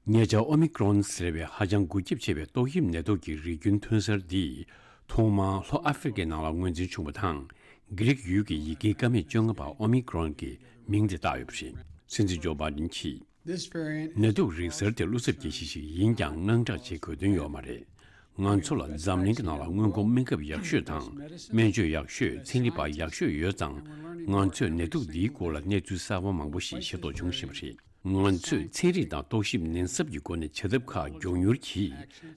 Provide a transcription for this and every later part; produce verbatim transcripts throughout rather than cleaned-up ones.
ཉེ་ཆར་ཨོ་མི་ཀྲོན་ཟེར་བའི་ཧ་ཅང་འགོས་ཁྱབ་ཆེ་བའི་ཏོག་དབྱིབས་ནད་དུག་གི་རིགས་རྒྱུན་ཐོན་གསར་འདིས་ཐོག་མར་ལྷོ་ཨ་ཧྥེ་རི་ཀའི་ནང་ལ་ངོས་འཛིན་བྱུང་བ་དང་། གྷི་རིག་ཡུལ་གྱི་ཡི་གེའི་ཀ་མད་བཅོ་ལྔ་པར་ཨོ་མི་ཀྲོན་གྱི་མིང་དེ་བཏགས་ཡོད་པ་རེད། སྲིད་འཛིན་ཇོ་བྷའི་ཌེན་གྱིས། This variant ནད་དུག་རིགས་གསར་དེ་བློ་འཚབ་སྐྱེ་གཞི་ཞིག་ཡིན་ཀྱང་དངངས་སྐྲག་བྱེད་དགོས་དོན་ཡོད་མ་རེད། ང་ཚོ་ལ་འཛམ་གླིང་གི་ནང་ལ་སྔོན་འགོག་སྨན་ཁབ་ཡག་ཤོས་དང་སྨན་བཅོས་ཡག་ཤོས་ཚན་རིག་པ་ཡག་ཤོས་ཡོད་ཙང་། ང་ཚོས་ནད་དུག་འདིའི་སྐོར་ལ་གནས་ཚུལ་གསར་པ་མང་པོ་ཞིག་ཤེས་རྟོགས་བྱུང་བཞིན་པ་རེད། ང་ཚོས་ཚན་རིག་དང་རྟོག་ཞིབ་ཉེན་ཚབས་ཀྱི་སྒོ་ནས་བྱ་ཐབས་ཁག་མགྱོགས་མྱུར་གྱིས་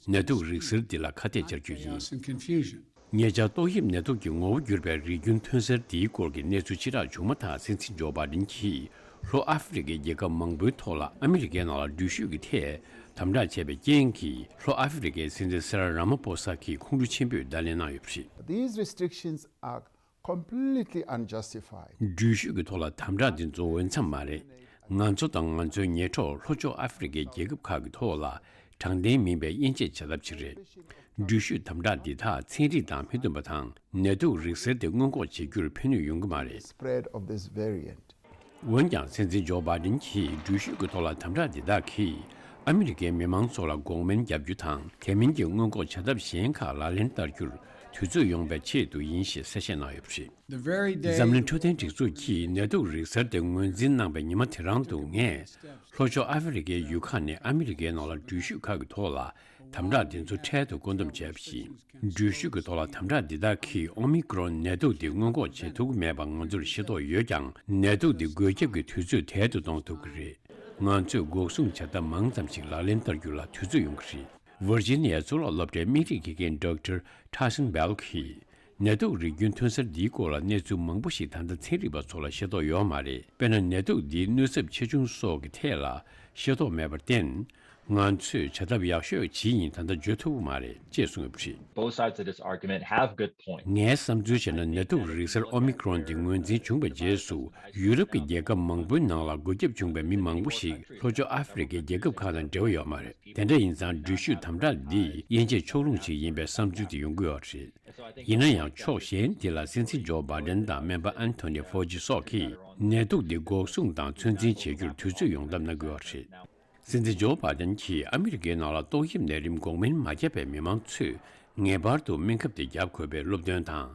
ནད་དུག་རིགས་གསར་འདི་ལ་ཁ་གཏད་བཅར་རྒྱུ་ཡིན། Us in confusion. ཉེ་ཆར་ཏོག་དབྱིབས་ནད་དུག་གི་ངོ་བོ་གྱུར་པའི་རིགས་རྒྱུན་ཐོན་གསར་འདིའི་སྐོར་གྱི་གནས་ཚུལ་ཕྱི་བསྒྲགས་བྱུང་མ་ཐག་སྲིད་འཛིན་ཇོ་བྷའི་ཌེན་གྱིས་ལྷོ་ཨ་ཧྥེ་རི་ཀའི་རྒྱལ་ཁབ་མང་པོའི་ཐོག་ལ་ཨ་མི་རི་ཀའི་ནང་ལ་འགྲུལ་བཞུད་ཀྱི་ཐད་དམ་དྲག་བྱས་པའི་རྐྱེན་གྱིས་ལྷོ་ཨ་ཧྥེ་རི་ཀའི་སྲིད་འཛིན་སི་རལ་ར་མ་ཕོ་ས་གིས་ཁོང་ཁྲོ་ཆེན་པོས་བརྡ་ལན་གནང་ཡོད་པ་རེད། These restrictions are completely unjustified. འགྲུལ་བཞུད་ཀྱི་ཐོག་ལ་དམ་དྲག་འདི་ཚོ་འོས་འཚམ་མ་རེད། ང་ཚོ་དང་ང་ཚོའི་ཉེ་གྲོགས་ལྷོ་ཕྱོགས་ཨ་ཧྥེ་རི་ཀའི་རྒྱལ་ཁབ་ཁག་གི་ཐོག་ལ་དྲང་བདེན་མིན་པའི་དབྱེ་འབྱེད་བྱ་ཐབས་ཅིག་རེད། འགྲུལ་བཞུད་དམ་དྲག་འདི་དག་ཚན་རིག་དང་མི་མཐུན་པ་དང་ནད་དུག་རིགས་གསར་དེ་སྔོན་འགོག་བྱེད་རྒྱུར་ཕན་ནུས་ཡོང་གི་མ་རེད། Spread of this variant. འོན་ཀྱང་སྲིད་འཛིན་ཇོ་བྷའི་ཌེན་གྱིས་འགྲུལ་བཞུད་ཀྱི་ཐོག་ལ་དམ་དྲག་འདི་དག་གིས་ཨ་མི་རི་ཀའི་མི་མང་ཚོ་ལ་འགོག་སྨན་བརྒྱབ་རྒྱུ་དང་དེ་མིན་གྱི་སྔོན་འགོག་བྱ་ཐབས་གཞན་ཁག་ལག་ལེན་བསྟར་རྒྱུར་དུས་ཚོད་ཡོང་བའི་ཆེད་དུ་ཡིན་ཞེས་གསལ་བཤད་གནང་ཡོད་པ་རེད། The very day འཛམ་གླིང་འཕྲོད་བསྟེན་སྒྲིག་འཛུགས་ཀྱིས་ནད་དུག་རིགས་གསར་དེ་ངོས་འཛིན་གནང་བའི་ཉི་མ་དེ་རང་དུ་ངས་ལྷོ་ཕྱོགས་ཨ་ཧྥེ་རི་ཀའི་ཡུལ་ཁག་ནས་ཨ་མི་རི་ཀའི་ནང་ལ་འགྲུལ་བཞུད་ཁག་གི་ཐོག་ལ་དམ་དྲག་དེ་ཚོ་འཕྲལ་དུ་བཀོད་འདོམས་བྱས་པ་ཡིན། འགྲུལ་བཞུད་ཀྱི་ཐོག་ལ་དམ་དྲག་འདི་དག་གིས་ཨོ་མི་ཀྲོན་ནད་དུག་འདི་སྔོན་འགོག་བྱེད་ཐུབ་ཀྱི་མེད་པ་ང་ཚོར་ཤེས་རྟོགས་ཡོད་ཀྱང་ནད་དུག་འདི་འགོས་ཁྱབ་ཀྱི་དུས་ཚོད་དལ་དུ་གཏོང་ཐུབ་ཀྱི་རེད། ང་ཚོས་འགོག་སྲུང་བྱ་ཐབས་མང་ཙམ་ཞིག་ལག་ལེན་བསྟར་རྒྱུ་ལ་དུས་ཚོད་ཡོང་གི་རེད། ཝར་ཇི་ནི་ཡའི་གཙུག་ལག་སློབ་གྲྭའི་སྨན་རིགས་དགེ་རྒན་ཌོག་ཊར་ཁྲ་སན་བེལ་གྱིས། ནད་དུག་རིགས་རྒྱུན་ཐོན་གསར་འདིའི་སྐོར་ལ་གནས་ཚུལ་མང་པོ་ཞིག་ད་ལྟ་ཚན་རིག་པ་ཚོ་ལ་ཤེས་རྟོགས་ཡོད་མ་རེད། དཔེར་ན་ནད་དུག་འདིའི་གནོད་ཚབས་ཆེ་ཆུང་སོགས་ཀྱི་ཐད་ལ་ཤེས་རྟོགས་མེད་པར་བརྟེན། ང་ཚོས་བྱ་ཐབས་ཡག་ཤོས་ཇི་ཡིན་ད་ལྟ་བརྗོད་ཐུབ་ཀྱི་མ་རེད་ཅེས་གསུངས་ཡོད་པ་རེད། Both sides of this argument have good points. ངའི་བསམ་ཚུལ་བྱས་ན་ནད་དུག་རིགས་གསར་ཨོ་མི་ཀྲོན་འདི་ངོས་འཛིན་བྱུང་བའི་རྗེས་སུ་ཡུ་རོབ་ཀྱི་རྒྱལ་ཁབ་མང་པོའི་ནང་ལ་འགོས་ཁྱབ་བྱུང་བའི་མི་མང་པོ་ཞིག་ལྷོ་ཕྱོགས་ཨ་ཧྥེ་རི་ཀའི་རྒྱལ་ཁབ་ཁག་དང་འབྲེལ་བ་ཡོད་མ་རེད། དེ་འདྲ་ཡིན་ཙང་འགྲུལ་བཞུད་དམ་དྲག་འདི་དབྱེ་འབྱེད་ཕྱོགས་ལྷུང་ཞིག་ཡིན་པའི་བསམ་ཚུལ་དེ་ཡོང་གི་ཡོད་རེད། ཡིན་ན་ཡང་ཕྱོགས་གཞན་དེ་ལ་སྲིད་འཛིན་ཇོ་བྷའི་ཌེན་དང་སྨན་པ་ཨན་ཐོ་ནི་ཕོ་ཇི་སོགས་ཀྱིས་ནད་དུག་འདི་འགོག་སྲུང་དང་ཚོད་འཛིན་བྱེད་རྒྱུར་དུས་ཚོད་ཡོང་ཐབས་གནང་གི་ཡོད་རེད། སྲིད་འཛིན་ཇོ་བྷའི་ཌེན་གྱིས་ཨ་མི་རི་ཀའི་ནང་ལ་ཏོག་དབྱིབས་ནད་རིམས་འགོག་སྨན་མ་བརྒྱབ་པའི་མི་མང་ཚོས་ངེས་པར་དུ་སྨན་ཁབ་དེ་བརྒྱབ་དགོས་པའི་སློབ་སྟོན་དང་།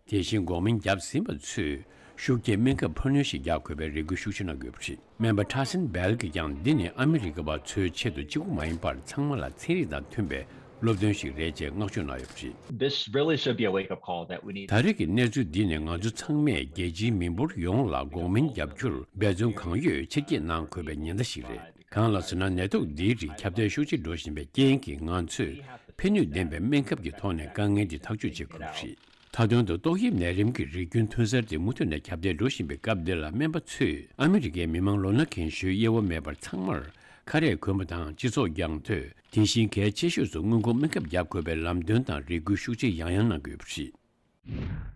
དེ་བཞིན་འགོག་སྨན་བརྒྱབ་ཟིན་པ་ཚོས་ཤུགས་སྐྱེད་སྨན་ཁབ་འཕར་སྣོན་ཞིག་རྒྱག་དགོས་པའི་རེ་སྐུལ་ཤུགས་ཆེ་གནང་དགོས་པ་རེད། སྨན་པ་ཁྲ་སན་བེལ་གྱིས་ཀྱང་འདི་ནི་ཨ་མི་རི་ཀ་བ་ཚོའི་ཆེད་དུ་གཅིག་པུ་མ་ཡིན་པར་ཚང་མ་ལ་ཚན་རིག་དང་མཐུན་པའི་སློབ་སྟོན་ཞིག་རེད་ཅེས་བསྔགས་བརྗོད་གནང་ཡོད་པ་རེད། This really should be a wake-up call that we need. ད་རེས་ཀྱི་གནས་ཚུལ་འདི་ནི་ང་ཚོ་ཚང་མས་རྒྱལ་སྤྱིའི་མི་འབོར་ཡོངས་ལ་འགོག་སྨན་བརྒྱབ་རྒྱུར་འབད་བརྩོན་གང་ཡོད་ཆེར་སྐྱེད་གནང་དགོས་པའི་ཉེན་བརྡ་ཞིག་རེད། གང་ལ་ཟེར་ན་ནད་དུག་འདིའི་རིགས་ཁྱབ་གདལ་ཤུགས་ཆེ་འགྲོ་བཞིན་པའི་རྐྱེན་གྱིས་ང་ཚོས་ཕན་ནུས་ལྡན་པའི་སྨན་ཁབ་ཀྱི་ཐོག་ནས་དཀའ་ངལ་འདི་ཐག་གཅོད་བྱེད་དགོས་པ་རེད། མཐའ་དོན་དུ་ཏོག་དབྱིབས་ནད་རིམས་ཀྱི་རིགས་རྒྱུན་ཐོན་གསར་དེ་མུ་མཐུད་ནས་ཁྱབ་གདལ་འགྲོ་བཞིན་པའི་སྐབས་འདི་ལ་སྨན་པ་ཚོས་ཨ་མི་རི་ཀའི་མི་མང་ལོ་ན་རྒན་གཞོན་དབྱེ་བ་མེད་པར་ཚང་མར་ཁ་རས་གོན་པ་དང་སྤྱི་ཚོགས་རྒྱང་མཐོང་། དེ་བཞིན་གལ་ཆེ་ཤོས་སུ་སྔོན་འགོག་སྨན་ཁབ་བརྒྱབ་དགོས་པའི་ལམ་སྟོན་དང་རེ་སྐུལ་ཤུགས་ཆེ་ཡང་ཡང་གནང་དགོས་པ་རེད།